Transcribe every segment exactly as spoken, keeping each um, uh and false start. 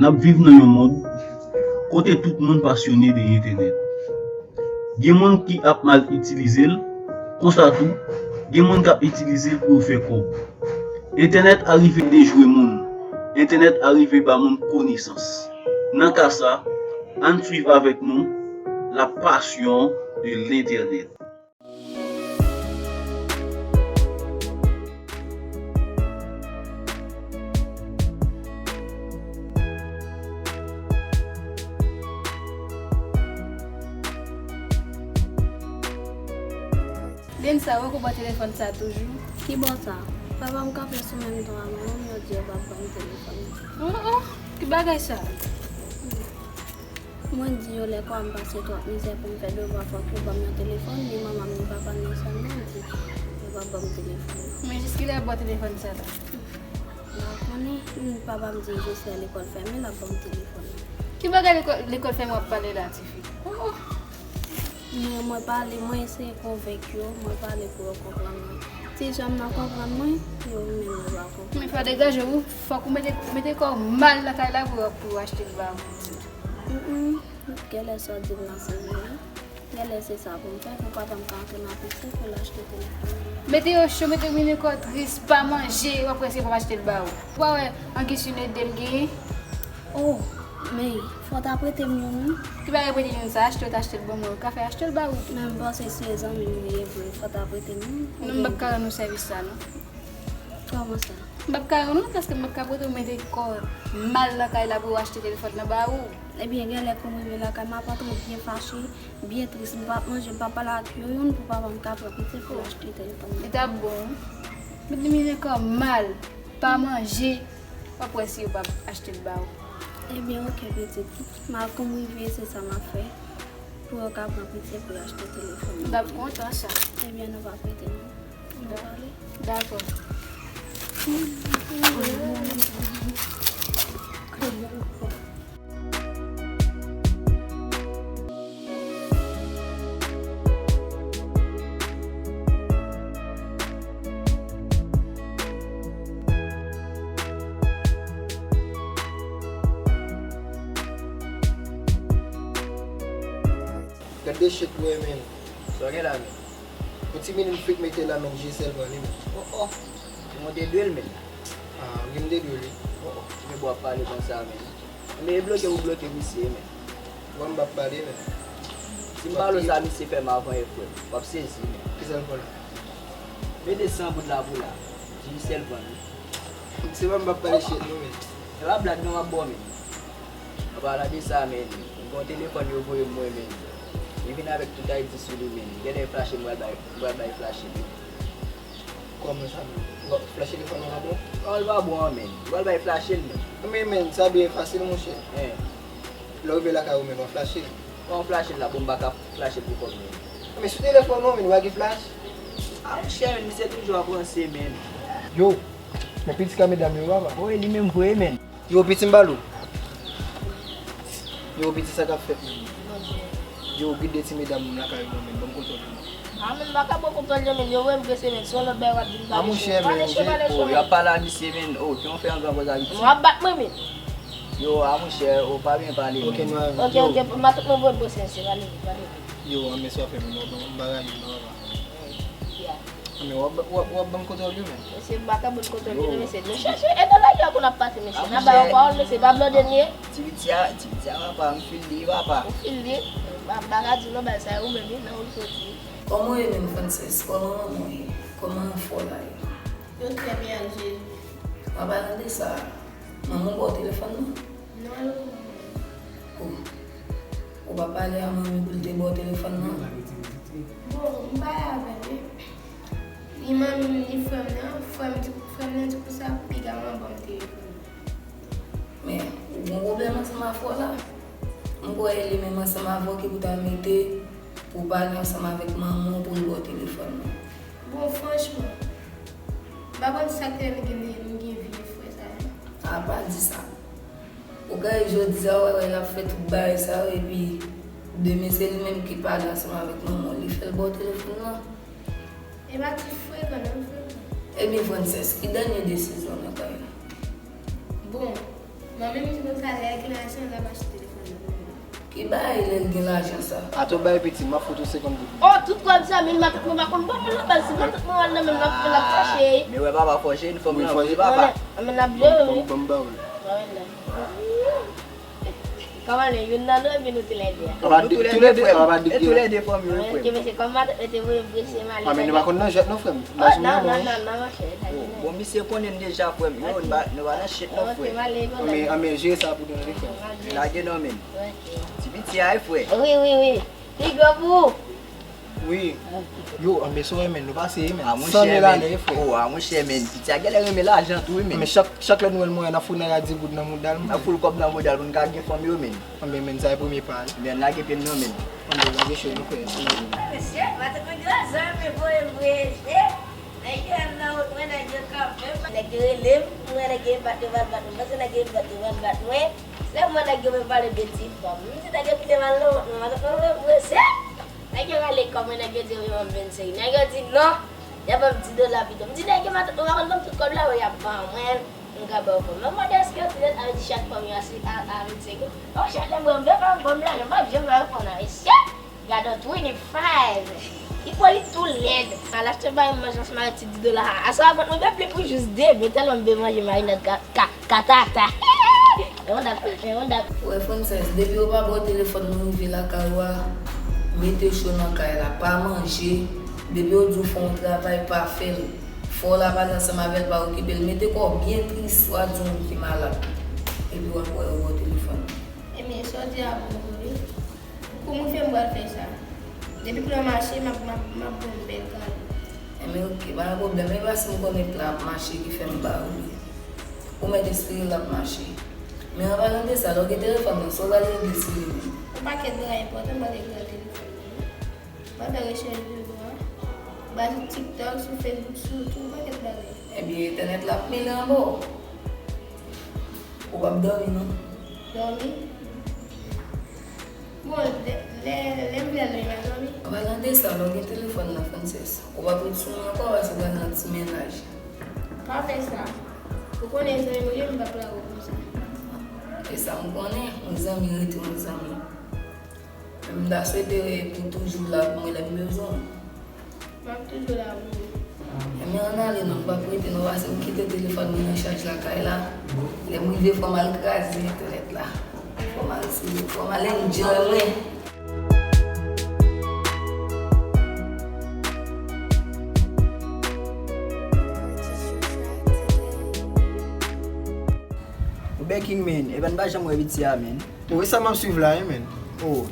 N ap viv nan yon mond kote tout moun pasyone de entènèt. Gen moun ki ap mal itilize l, konsa tou, gen moun k ap itilize l pou yo fè kòb. Entènèt arive dejwe moun. Entènèt arive ba moun konesans. Nan ka sa, ann swiv avèk nou la passion de l'internet. Lensa, ou ankò bò telefòn sa toujou? Ki bò sa? Papa m kanpe sou menm ton a mwen, yo di yo p ap ban m telefòn nan. Oh, oh, ki bagay sa? Mwen di yo lè kwa m pase twòp mizè pou m fè devwa, fòk yo ban m yon telefòn, ni manman m ni papa m nan sèlman m di yo p ap ban m telefòn nan. Men jiskilè yo bò telefòn sa la? M pa konnen, m, papa m di jis lè lekòl fèmen l ap ban m telefòn nan. Ki bagay lekòl, lekòl fèmen w ap pale la, tifi? Oh, oh. Men mwen pale, mwen eseye konvenk yo, mwen pale pou yo konprann mwen. Si janm nan konprann mwen, yo menm yo pa konprann. Men fò degaje w, fòk ou mete, mete kò w mal nan kay la pou, pou yo achte l ba ou. Mm, mm. Genlè sa w di m nan se vre wi. Genlè se sa pou m fè pou papa m ka antre nan pise pou l achte telefòn nan. Mete yo cho, mete w mennen kò w tris, pa manje, w ap wè si yo p ap achte l ba ou. Ou pa wè angisine de m genyen? Oh, men, fò w ta prete m youn wi. Ki bagay prete youn sa? Achte w ta achte l ban mwen, ou ka fè achte l ba ou. Men m panse se zanmi m li ye vre, fò w ta prete m youn. Non, m p ap ka rann ou sèvis sa non. Kòman sa? M p ap ka rann ou paske m p ap ka prete w mete kò w mal nan kay la pou yo achte telefòn nan ba ou. Ebyen, genlè kou m rive lakay m ap antre byen fache, byen tris, m p ap manje, m p ap pale ak yo youn pou papa m ka pran piti pou l achte telefòn nan. Li t ap bon wi. Met li mennen kò w mal, pa manje, w ap wè si yo p ap achte l ba ou. Ebyen, oke, pitit. M al kou m rive, se sa m ap fè. Pou yo ka pran pitye pou yo achte telefòn. M t ap kontan sa. Ebyen, nou pa prete non. Nou pale. Dakò. Gad de shit bwoy, men. Sa w gen la, men? Yon ti minit m fèk mete la, men, Gisèle pran li, men. Oh, oh. Ou monte dwe l, men. Ah, ou gen m dedwe l, wi. Oh, oh. Men bò ap pale konsa, men. Men e bloke ou bloke misye, men. Bon, m p ap pale, men. Si m pale w sa, misye fè m avan yè, frè m. W ap sezi, men. Kisa l fè w la? Mete san goud la pou la. Gisèle pran li. Se pa m p ap pale shit, non, men. E pa blag, non, m ap ba w, men. An palan de sa, men, m gen yon telefòn yo voye m mwen, men. Li vin avèk tout Ayiti sou li, men. Genlè flash li, m pral bay, m pral bay flash li, men. Kòman sa, men? Flash telefòn nan pa bon? Non, li pa bon an, men. M pral bay flash li, men. Men, men, sa byen fasil, monchè. Hein. Lè w rive lakay ou, men, w a flash li. Kòman flash li la? Bon, m pa ka flash li pou kòb, men. Men, sou telefòn ou, men, w a gen flash? A, monchè, men, misye toujou ap ranse, men. Yo, men piti ka medam yo, papa. Wi, li menm vre, men. Yo, piti m pale w. Yo, piti sa k ap fèt menm? Yo, gen de ti medam lakay ou, men ban m kontwòl yo, men. A, men m pa ka pran kontwòl yo, men yo voye m prese, men se yon lòt bagay w ap di m pale. A, monchè, men, pale cho, pale cho, men. Y ap pale a misye, men. O, ki yon fè yon gran koz a misye. W ap bat mwen, men. Yo, a, monchè, o, pa byen pale, men. Ok, nou al. Ok, ok, matant mwen voye m prese, mesye, pale, pale. Yo, a, men sa w fè, men, m pa rayi w, non, papa. Ya. Men w ap, w ap, w ap ban m kontwòl yo, men. Mesye, m pa ka ban n kontwòl yo, non, mesye. Nou chèche, e nan lari a pou n ap pase, mesye. N ap bay yon pawòl, mesye, pa blòde n ye. Ti piti a, ti piti a, papa, m feel li, papa. Ou feel li? M pa, m pa ka di w non, bagay sa, ou menm, wi, nan ou l soti. Kòman w ye menm, Frances? Kòman manman w ye? Kòman anfè w la ye? Yo trè byen, Jezi. An palan de sa, manman w ba w telefòn nan? Non, l rele manman. O. Ou pa pale a manmi pou l te ba w telefòn nan? Bon, m pale avè l, wi. Ni manmi m, ni frè m nan. Frè m di, frè m nan di konsa, piga manman ban m telefòn nan. Men, ou gen pwoblèm ansanm a frè w la. M kwè e li menm ansanm avè w ki pou ta mete pou w pale ansanm avèk manman w pou l ba w telefòn nan. Bon, franchman, m pa konn sa k fè m gen, m gen vye frè sa yo. A, pa di sa. Ou ka jodi a, w wè, wè, l ap fè tout bagay sa yo, epi demen se li menm ki pale ansanm avèk manman w, li fè l ba w telefòn nan. E pa ti frekan, non, frekan. Ebyen, Frances, ki dènye desizyon nan kay la? Bon, Manmi m di konsa lè l gen lajan l ap achte telefòn nan. Ki bagay lè l gen lajan sa? Ato bay piti, m ap fout ou senkant goud. Oh, tout kòb sa, men matant mwen pa konn ban mwen nan baz. Si matant mwen al nan men l ap fache. Men wè papa fòje, yon fanm nan vre papa. Men l ap jere wi. Ban m ba ou l. Kòman nou, youn nan nou epi nou toulède a? Nou toulède frè, papa de E toulède fanmi yo frè. Ke mesye kòm matant mwen te voye m preche m ale. Anmen nou pa konn nan jwèt non frè m. Laj mwen Non, mwen. Non, non, monchè. Bon, misye konnen m deja frè m. Yo, nou pa nan chit non frè. Anmen, anmen, jere sa pou nou frè m. Lage non men. Ti piti a frè. Wi, wi, wi. Pi gwo pou ou. Wi. Yo, anmen so men nou pase men. Ah, mon chè men. Oh, ah, mon chè men. Piti a genlè renmen lajan tou wi men. Men chak chak lè nou wè l mwen n ap fout nan radi goud nan mouda l. N ap fout kòb nan mouda l pou n ka gen fanmi yo men. Anmen men sa e premye pa l. Men lage pye m nan men. Anmen lage cho nou frè. Mesye, matant mwen gen lajan men voye m voyaje. Nèg yo al nan wot mwen, nèg yo kanpe m. Nèg yo rele m, mwen nèg yo bat yo pral bat mwen. Panse nèg yo bat yo pral bat mwen. Sèlman nèg yo vin pale de ti fanm. M di nèg yo kite m al nan wot mwen, matant mwen voye m voyaje. Nèg yo rale kò mwen, nèg yo di yo ban m vennsenk. Nèg yo di non, y a ban m dis dola pito. M di nèg yo matant mwen pa konn ban m tout kòb la, y ap ban mwen. M ka ba w fanm. Mwen mande èske yo toulède avè di chak fanm yo a vennsenk goud. Oh, chak lè m wè m vle fanm, ban m lajan, m pa janm ba yo fanm nan. Mesye, gade yon twenty five. Ipolit toulède. Al achte bay manje ansanm avèk ti dis dola a. Aswè a vant mwen vle plen pou jis demen, tèlman m vle manje marinad ka, ka, katata. E yon dat, e yon dat. Wè Frances, depi yo pa ba w telefòn nan rive lakay ou a, mete cho nan kay la, pa manje. Depi yo di w fè yon travay, pa fè l. Fò w la pale ansanm avè l, pa okipe l. Mete kò w byen tris, w a di w moun ki malad. Epi w ap wè yo ba w telefòn. Ebyen, sa w di a bon vre wi. Kòman w fè m pral fè sa? Depi pou l mache, m ap, m ap, m ap ba w bèl kado. Ebyen, oke, pa gen pwoblèm. E pa si m konnen plan ap mache ki fè m ba ou li. Ou mèt espere l ap mache. Men an palan de sa, lè w gen telefòn nan, sa w pral regle sou li menm? Yon pakèt bagay enpòtan m pral regle nan telefòn nan wi. M pral fè rechèch de lwa. M pral sou TikTok, sou Facebook, sou tout yon pakèt bagay. Ebyen, entènèt la ap mele anba w. Ou p ap dòmi non. Dòmi? Bon, lè, lè, lè m vle al dòmi, m al dòmi. An palan de sa, lè w gen telefòn nan, Frances, ou p ap ret sou mwen ankò, paske w pral nan ti mennaj. Pa fè sa. Ou konnen zanmi mwen yo, m p ap lage w konsa. E sa m konnen, yon zanmi rete yon zanmi. Men m ta swete pou w toujou la pou mwen lè m bezwen w. M ap toujou la pou ou. Ebyen, ann ale non, m p ap rete non, paske m kite telefòn mwen nan chaj lakay la. Lè m rive, fò m al kraze entènèt la. Fò m al sou, fò m al enjoy mwen. Ou bèking, men, epa n pa janm wè piti a, men. Ou wè sa m ap swiv la wi, men. Oh,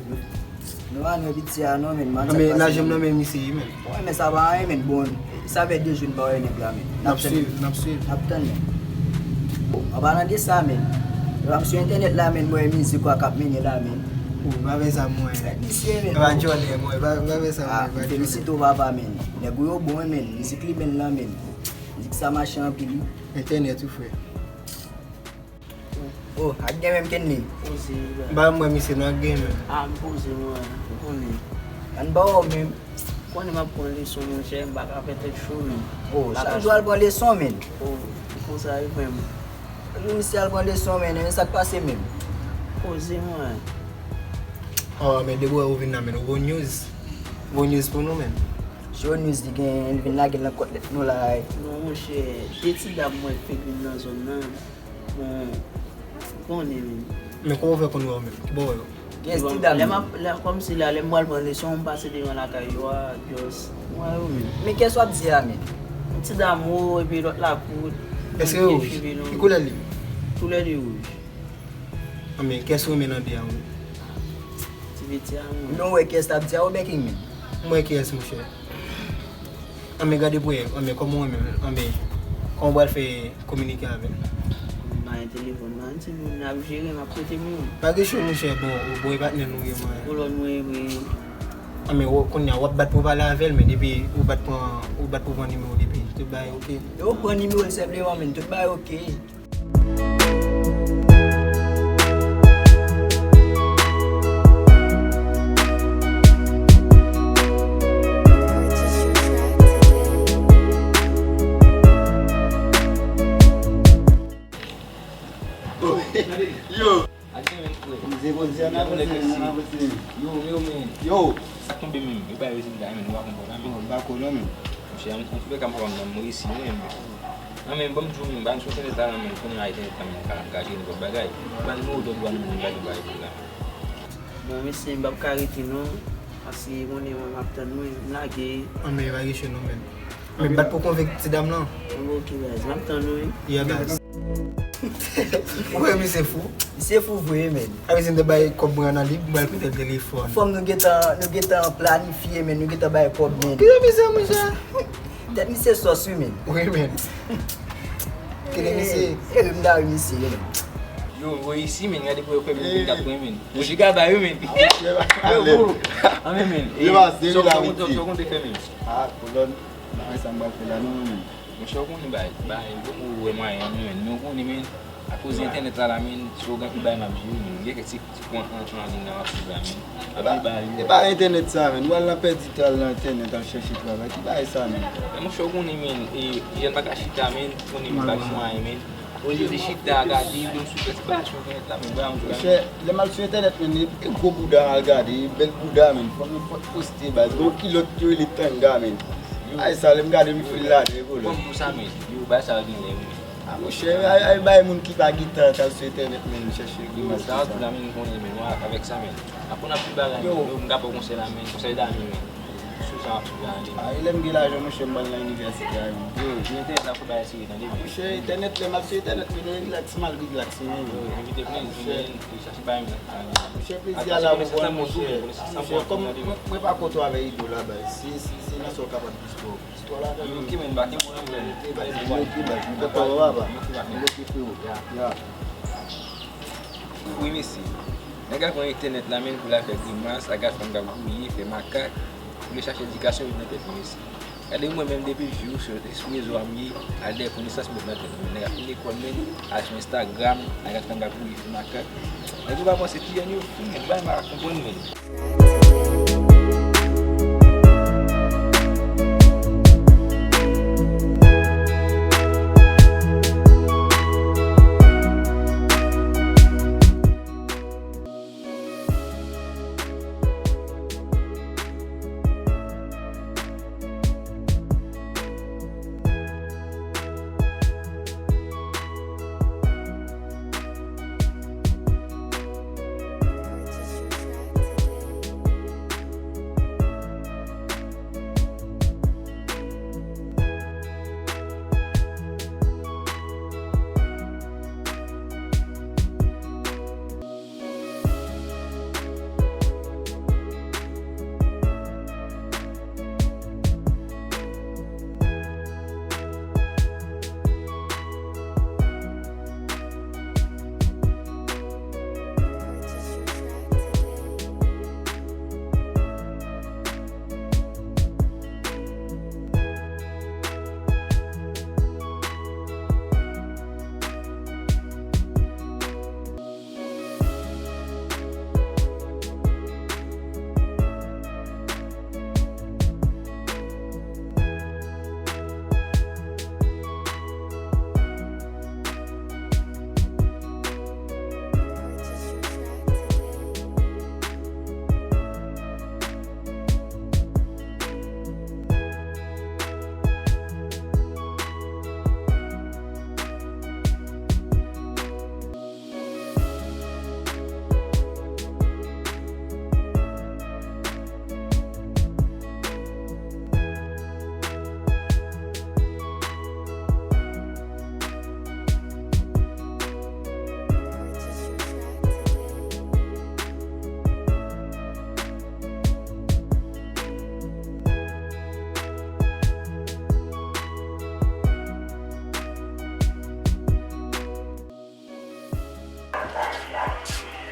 nou pa nan piti a non, men. Anben, lajan m nan men misye wi, men. Ou renmen sa pa anyen, men. Bon, sa fè de jou n pa wè nèg la, men. N ap swiv, n ap swiv. N ap tann, men. An palan de sa, men, m sou entènèt la, men, m wè mizik ou a k ap mennen la, men. Oh, pa fè sa mwen. Misye, men. Pa djòlè mwen, pa fè sa mwen. M felisite w papa, men. Nèg ou yo bon wi, men. Mizik li menm lan, men. Mizik sa mache anpil wi. Entènèt wi, frè. Oh, ak gen menm Kenley. Poze, bra. Ba m wè misye non ak gen menm. Ah, m poze mwen, ou konnen. Ann ba w menm. Konnen m ap pran leson monchè, m pa ka fè tèt cho menm. Oh, sa toujou al pran leson menm. Oh, konsa wi frè m. Toujou misye al pran leson menm, men sa k pase menm. Poze mwen. Oh, men depi w wè ou vin la menm, ou gon news. Gon news pou nou menm. Show news li gen, li vin lage l nan kòtlèt nou la. Non monchè, de ti dam mwen k fèk vin nan zòn nan. Bon, ou konnen menm. Men kòman w fè konn wè yo menm? Kibò w wè yo? Yes, ti dam. Lè m ap, lè, kòmsi la, lè m pral pran leson, m pase devan lakay yo a, just, m wè yo menm. Men kiyès w ap di a menm? Ti dam wo, epi lòt la kout. Èske yo wouj? Ki koulè li? Koulè li wouj. Anben, kiyès ou renmen nan de a menm? Ti piti a menm. Men w wè kiyès t ap di a, ou bèking menm? M wè kiyès, monchè. Anben gade pou wè, anben kòman w menm, anben kòman w pral fè kominike avè l? M pa gen telefòn, m pa gen timoun, n ap jere, m ap prete moun. Pa gen cho monchè, bon, ou bon e patnè nou ye mwen. Kolòn mwen vre. Anben kounye a w ap bat pou pale avè l, men depi ou bat pran, ou bat pou pran nimewo depi, tout bagay oke. E ou pran nimewo l senpleman, men tout bagay oke. Yo, sa tonbe menm, yo bay rezilta menm, nou pa konprann la menm. Bon, m pa konn non menm. Monchè, an, antouka m pa konn nan m resi menm. Non menm, ban m di w menm, ba m sou entènèt la non menm, konnen a entènèt la menm ka, ka jere nenpòt bagay. Ban nou otan dwa nou menm gade bagay pou la. Bon, mesye, m p ap ka rete non, paske konnen mwen m ap tann mwen, m lage. An men yo pa gen chen non menm. Men bat pou konvenk ti dam lan. Bon, ok, guys, m ap tann nou, wi. Yeah, guys. Ou wè misye fou? Misye fou vre, men. A, misye te bay kòb mwen nan li, pou bay prete l telefòn. Fò m nou gentan, nou gentan planifye, men nou gentan bay kòb, men. Kite misye, monchè. Tèt misye sòs, wi, men. Wi, men. Kite misye. E, e, m ta ri misye, wi, men. Yo, voye isi, men, gade pou yo fè men, men, gade pou men. Mouche ka bay, wi, men. Yo, bro. An, men, men. E, sa w konn te fè, men? A, kolòn. Bagay sa m pral fè la non, men. Monchè, ou konnen bay, bay, ou wè mwayen an, men, men ou konnen, men, akoz entènèt la, la, men, slogan ki bay m ap jere, men, gen kèk ti, ti kwen an, an liy nan m ap swiv la, men. Epa, epa entènèt sa, men, ou al nan pèdi tan, al nan entènèt, al chèche travay, ki bagay sa, men. Men monchè, ou konnen, men, e, jèn pa ka chita, men, ou konnen, men, pa gen mwayen, men. Olye de chita gade, yo m sou fè ti bagay sou entènèt la, men bra m sou la. Monchè, lè m al sou entènèt, men, e, e gwo bouda m al gade, e bèl bouda, men. Fò m fòt poste, baz. Gon kilòt yo rele tanga, men. Ay, sa, lè m gade, m fil la, de volo. Fò m pou sa, men. Yo, bagay sa yo gen lè, wi. A, monchè, ay, ay, bay moun ki pa gen tan, k al sou entènèt, men, chèche grimas konsa. Yo, sa, men, m konnen, men, w a, avèk sa, men. Apre n ap di bagay, men, yo, m ka ba w konsèy la, men, konsèy dami, men. Sou sa, m ap sou la, men. A, e lè m gen lajan, monchè, m pral nan inivèsite a, men. Yo, yo entènèt la pou bagay serye, tande, men. Monchè, entènèt, lè m al sou entènèt, men, rilaks, m al rilaks, men. Yo, envite plis, men, chache bagay, men. Monchè, plezi a la pou mwen, monchè. Monchè, kòm mwen, mwen pa kontwole avè idòl la, bay. Si, si, si nan sa w kapab plis pou istwa la, men. Yo, ok, men, m pa gen pwoblèm, men. Ok, bay. Ok, bay. M kontan wè w, papa. Ok, frero. Ya. Wi, mesye. Nèg la pran entènèt la, men, pou l al fè grimas, a gad fanm k ap gouye, fè makak, pou l chache edikasyon vin nan tèt li, mesye. Gade mwen menm depi jou sou, sou rezo a m ye, al dèyè konesans m met nan tèt mwen. Nèg ap fin lekòl, men, al sou Instagram, al gad fanm k ap gouye, fè makak. Nèg yo pa panse ti jèn yo fou, men, bagay m pa ka konprann, men.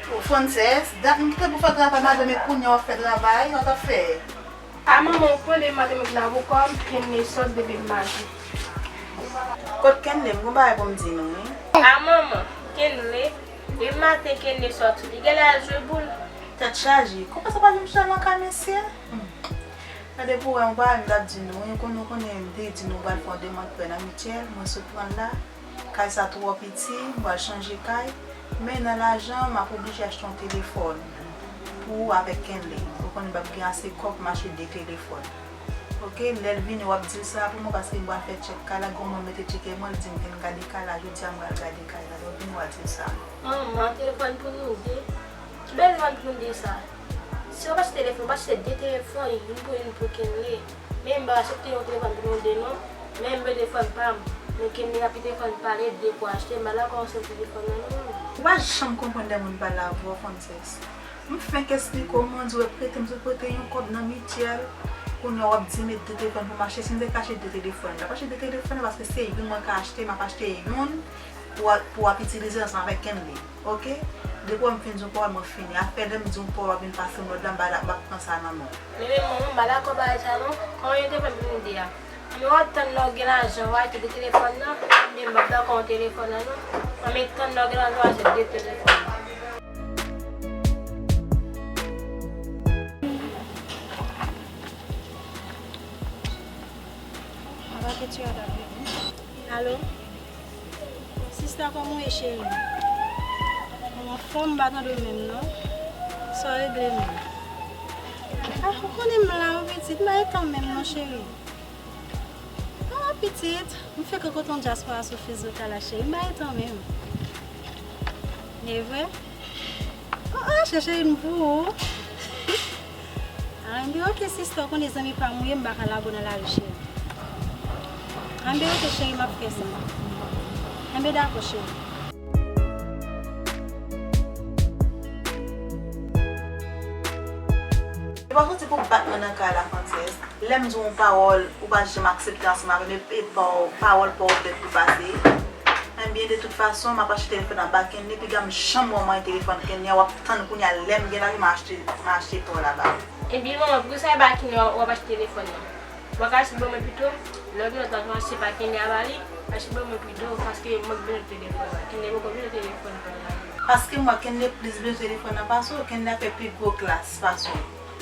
O Frances, dat m kite pou fè travay madanm e kounye a w ap fè travay, sa w t ap fè? A manman, ou konnen maten m t la pou kò m, Kenley sot depi maten. Kot Kenley? M gon bagay pou m di nou, wi. A manman, Kenley, depi maten Kenley sot, li genlè al jwe boul. Tèt chaje, kòman sa pa janm chita nan kay mesye? Gade pou wè yon bagay m t ap di nou, wi, konnen, konnen m te di nou pral fè yon demann prè nan Mityèl, mwen sot pran l la. Kay sa twò piti, m pral chanje kay. Men nan lajan, m ap oblije achte yon telefòn pou ou avèk Kenley. Ou konnen m p ap gen ase kòb pou m achte de telefòn. Oke, lè l vini, w ap di l sa pou mwen, paske m pral fè tchèk kay la, gen yon moun mete tcheke mwen, l di m vin gade kay la, jodi a m pral gade kay la, lè w vini, w a di l sa. Manman, telefòn pou nou de. Ki bèl telefòn pou nou de sa? Si w ap achte telefòn, w achte de telefòn, youn pou youn pou Kenley. Men m pa aksepte yon telefòn pou nou de non. Men m gen telefòn pa m. Men Kenley ap gen telefòn pa l e de pou achte, m pa dakò ansanm telefòn nan non. Ou pa janm konprann lè moun pale avè w, Frances. M fenk esplike w, men w di w prete m, m sot prete yon kòb nan mityèl. Kounye a w ap di m e de telefòn pou m achte. Si m te ka achte de telefòn, m t ap achte de telefòn paske se youn mwen ka achte, m ap achte youn pou w, pou w ap itilize ansanm avèk Kenley. Oke? Depi w wè m fin di yon pawòl, mwen fini. Afè lè m di yon pawòl, w ap vin pase m lòd la, m pa, m pa pran sa nan men w. Men, men, manman, m pa dakò bagay sa non. Kòman yon telefòn pou nou de a? Anben w ap tann lè w gen lajan, w a achte de telefòn nan. Men m p ap dakò yon telefòn nan non. Anben tann lè w gen lajan, w a achte de telefòn nan. Alo? Sista, kòman w ye, cheri? Mwen anfòm, m pa tande w menm non. Sa w regle menm? Ah, ou konnen m la wi pitit, m pa gen tan menm non, cheri. Ah, pitit, m fenk rankontre yon dyaspora sou Facebook la, cheri, m pa gen tan menm. E vre? Oh, oh, cheri, m pou ou. Anben, oke, sista, ou konnen zanmi pa m ou ye, m pa ka lage w nan lari, cheri. Anben, oke, cheri, m ap fè sa. Anben, dakò, cheri. E pa soti pou bat mwen nan kay la, Frances. Lè m di w yon pawòl, ou pa janm aksepte ansanm avè m, e, e pa w, pawòl pa w fèt pou pase. Ebyen, de tout fason, m ap achte telefòn nan ba Kenley, piga m janm wè w manyen telefòn Kenley a, w ap tann kounye a, lè m gen lajan, m a achte, m a achte pa w la ba ou. Ebyen, manman, poukisa e ba Kenley w ap achte telefòn nan? Ou pa ka achte ban mwen pito, lè w gen lòt lajan, achte pa Kenley a ba li, achte ban mwen pito, paske mwen k bezwen telefòn nan. Kenley poko bezwen telefòn pa l la. Paske m wè Kenley plis bezwen telefòn nan pase w, Kenley ap fè pi gwo klas pase w.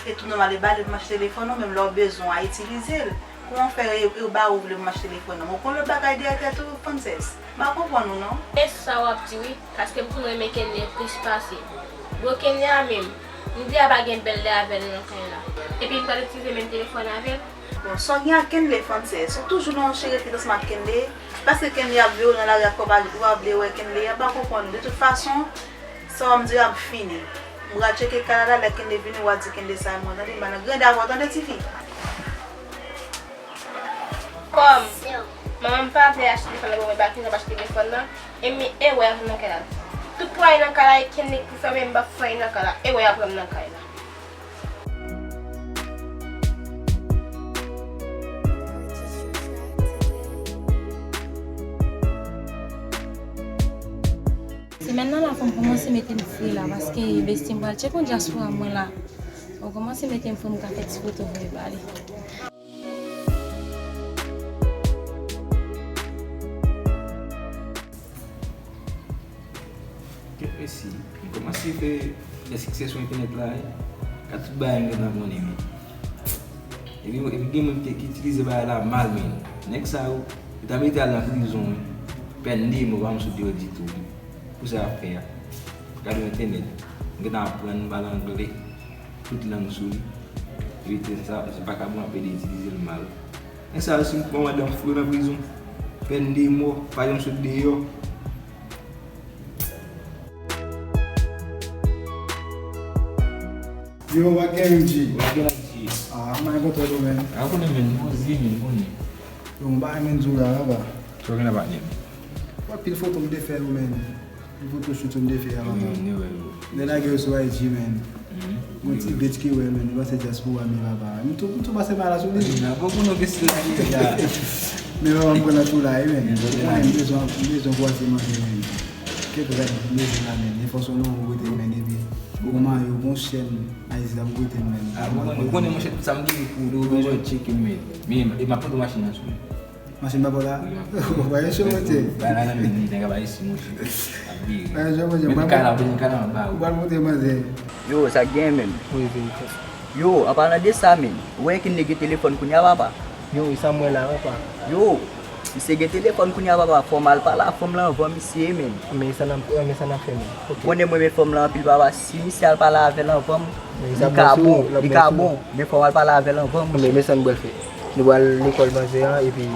E tou nòmal, e ba li pou m achte telefòn nan, menm lè w bezwen w a itilize l. Kòman fè e, e ba ou vle pou m achte telefòn nan? Ou konn lòt bagay dèyè tèt ou, Frances? M pa konprann ou non. E sa w ap di wi, paske m konn renmen Kenley plis pase. Bon, Kenley a menm, m di a pa gen bèl lè avè l nan kay la. Epi m pral itilize menm telefòn avè l. Bon, sa w gen ak Kenley, Frances? Ou toujou nan yon chire tèt ansanm ak Kenley? Paske Kenley ap veye w nan lari ak kòb a li, ou pa vle wè Kenley a, m pa konprann ou. De tout fason, sa w ap di a ap fini. M pral tcheke kay la, lè Kenley vini, w a di Kenley sa e mwen, tande, m pa nan grenda avè w, tande, tifi? Kòm manman m pa vle achte telefòn nan pou mwen, ba Kenley ap achte telefòn nan, e mi e wè nan kay la. Tout pway nan kay la, e Kenley pou fè, men m p ap fè nan kay la, e wè apre m nan kay la. Semèn nan la, fò m kòmanse mete m fri la, paske besti m pral tcheke yon dyaspora mwen la. Fò m kòmanse mete m fri, m ka fè ti foto voye ba li. Kèt mesye, m kòmanse fè de sikse sou entènèt la, wi. Ka tout bagay m gentan konnen, men. Epi, epi gen moun ki, ki itilize bagay la mal, men. Nèg sa yo, yo ta mete al nan prizon, wi. Pèn de mò, pa m sot deyò ditou, wi. Pou sa y ap fè a. Gade entènèt. M gentan aprann pale anglè. Tout lang sou li. Epi sa, se vakabon ap ede itilize l mal. Nèg sa yo, si m pran madanm fou nan prizon, pèn de mò, pa janm sot deyò. Yo, wa gen M G. Wa gen M G. Ah, m a kontan yo, men. A konnen, men, bon, zi, men, konnen. Yo, m pa renmen di w la, papa. Sa w gen la, patnè m? Wè, pil foto m te fè yo, men. Yon foto shoot yo m te fè a, papa. Wi, men, wi, wi. Lè lage yo sou I G, men. Mhm. Gon ti bitch ki wè, men, li panse dyaspora, men, papa. M tou, m tou pase pa la sou li. Wi, nan, bon, bon, non, gen stil la, gen la. Men, papa, m pran nan tou la, wi, men. Ou konnen, m bezwen, m bezwen kwaze manje, men. Kèk rad, m bezwen la, men. Enfòsyon non, ou rete, men, epi. Bon mayo, bon chèn, Ayiti la, m rete, men. Ah, bon, ou konnen, monchè, tout sa m gen pou ou, ou bezwen tcheke, men. Men, e m ap pote machin nan sou li. Machin pa bò la? Wi, m ap. Ou pa gen cho, monchè. Bagay la nan men li, nèg ap Ayiti, monchè. Ap vire. Pa gen cho, monchè. Men kay la, men kay la anba, wi. Ou pral monte, manzè. Yo, sa k gen, men? Wi, wi. Yo, an palan de sa, men, ou wè Kenley gen telefòn kounye a, papa? Yo, e sa m wè la, papa? Yo, Misye gen telefòn kounye a, papa, fò m al pale a fanm lan anvan misye, men. Men sa n ap, men sa n ap fè, men. Ok. Konnen mwen renmen fanm lan anpil, papa. Si misye al pale avè l anvan m, li ka bon, li ka bon. Men fò m al pale avè l anvan m. Men, men sa n pral fè. Nou pral lekòl manzè an, epi,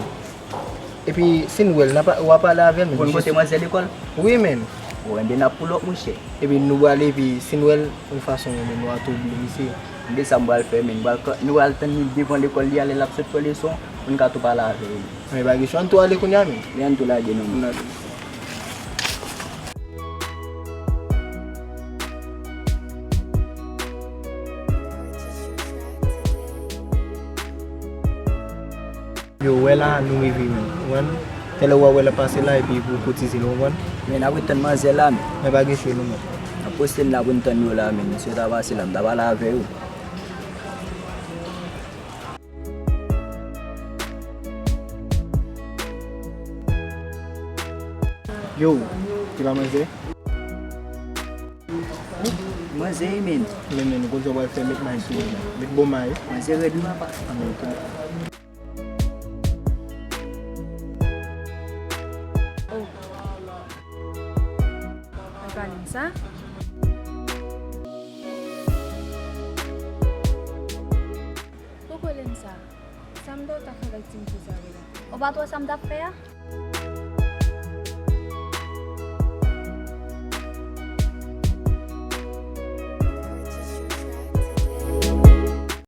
epi si n wè l, n a pa, w a pale avè l, men. Konn kote manzè lekòl? Wi, men. Bon, enben, n ap pull up, monchè. Epi nou pral, epi si n wè l, yon fason, men, nou a tou bliye misye. Enben, sa m pral fè, men. Nou pral, nou pral tann li devan lekòl li a, lè l ap sot fè leson, pou n ka tou pale avè l. Men pa gen chwa, ann tou ale kounye a, men. Men ann tou lage non. Ann ale. Yo, wè la, nou rive, men. Ou konprann? Tèlè w a wè l ap pase la, epi pou kotize l, ou konprann? Men n ap ret tann manzè la, men. Men pa gen chwa non, men. N ap poste n la pou n tann yo la, men. Misye ta pase la, m ta pale avè yo. Yo, se pa manzè? Manzè, men. Men, men, nou konn sa w pral fè, met may sou li. Met bon may. Manzè rèd, wi, papa. Ann, ok. Oh. Mwen pa lin sa. Poko lin sa. Sa m ta w ta fè avèk ti mesye sa yo la? Ou pa t wè sa m t ap fè a?